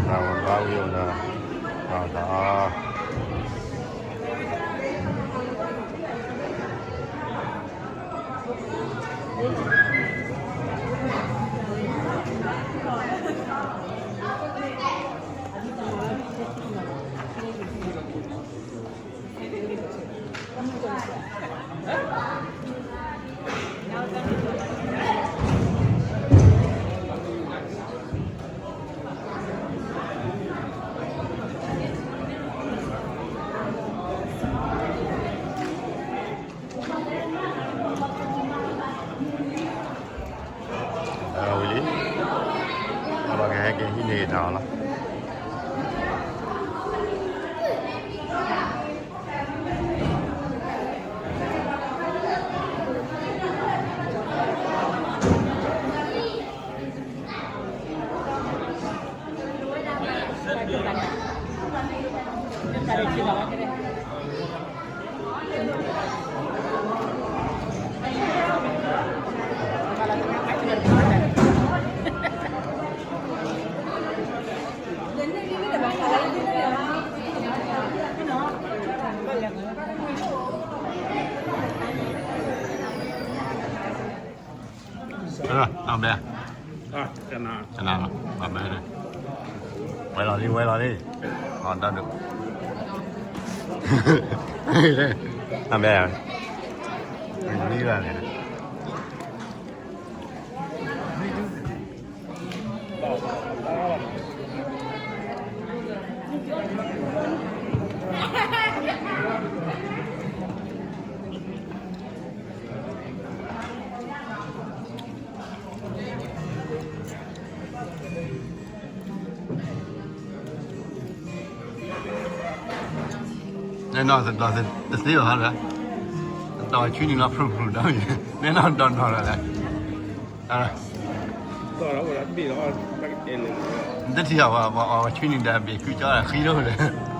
ဝဲဘါဝံၤအိၣ်ဒီး ဒီး ဝံၤလံ, အဘၣ်ကဟဲက့ၤဟံးန့ၢ်တၢ်အီၤလီၤ. အဘဲ, ကနၣ်လီၤ, ဘၣ်ဘဲ, ဝဲလီၤလံ ဝဲလီၤလံ, အီၣ်တၢ်ဒိၣ်, အဘဲ, လံလၢန့ၣ် နဲနီၢ်တဒီးတသ့ဘၣ်ဟါလၢ, တဒီးဆူနံၤလီၤဖျိဖျိဒီး, နဲနီၢ်ဒီးနီၢ်လီၤလဲၣ်, တထံၣ်အီၤဘၣ်, အီၣ်ဆူနံၤဒီးဘ့ၣ်ကုကၠီဃံလီၤလဲၣ်.